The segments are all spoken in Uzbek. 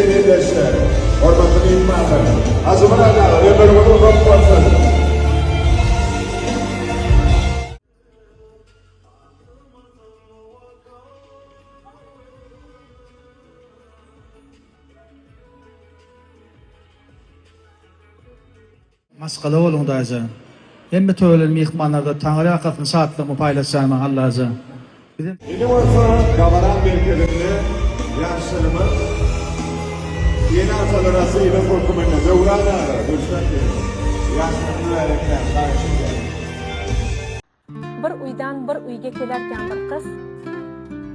Ildeşler, hormatly myhmanlar, Azymyrat aga, ömrüňiz uzak bolsun. Maşgala boluň daýza. Hemme toý bolan myhmanlarda Taňry ýalkasyn şatlygymy paýlaşýan Allaja. Bizem. Indi bolsa dabara merkezinde ýaşlarymyz ene-atalara sylag höküminde Döwran aga, Gülşat gelin, ýaşlar mübärekläp haýyş edýärin. Bir uydan bir uyga kelarkan bir qiz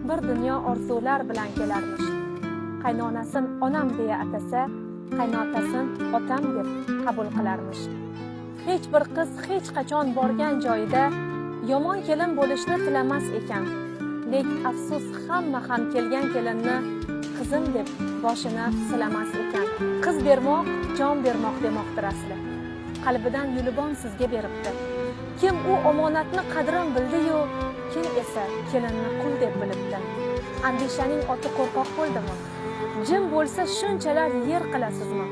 bir dunyo orzular bilan kelarmish. Qaynonasin onam deya atasa, qaynotasin otam deb qabul qilarmish. Hech bir qiz hech qachon borgan joyida yomon kelin bo'lishni tilamas ekan. Lek afsus, hamma ham kelgan kelinni qizim deb boshini silamas ekan. Qiz bermoq, jon bermoq demoqdir asli. Qalbidan yulibon sizga beribdi. Kim u omonatni qadrin bildi-yu, kim esa kelinni qul deb bilibdi. Andishaning oti qo'rqoq bo'ldimi? Jim bo'lsa shunchalar yer qilasizmi?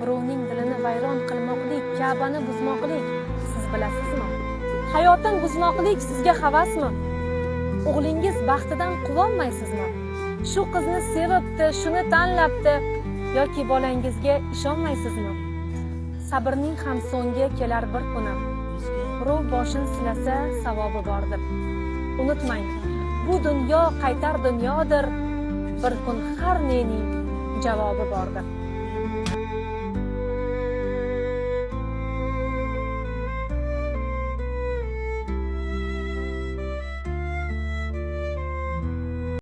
Birovning dilini vayron qilmoqlik, Ka'bani buzmoqlik siz bilasizmi? Hayotin buzmoqlik sizga havasmi? O'g'lingiz baxtidan quvonmaysizmi? Shu qizni sevibdi, shuni tanlabdi yoki bolangizga ishonmaysizmi? Sabrning ham so'nggi kelar bir kuni. Birov boshin silasa savobi bordir. Unutmang, bu dunyo qaytar dunyodir. Bir kun har nening javobi bordir.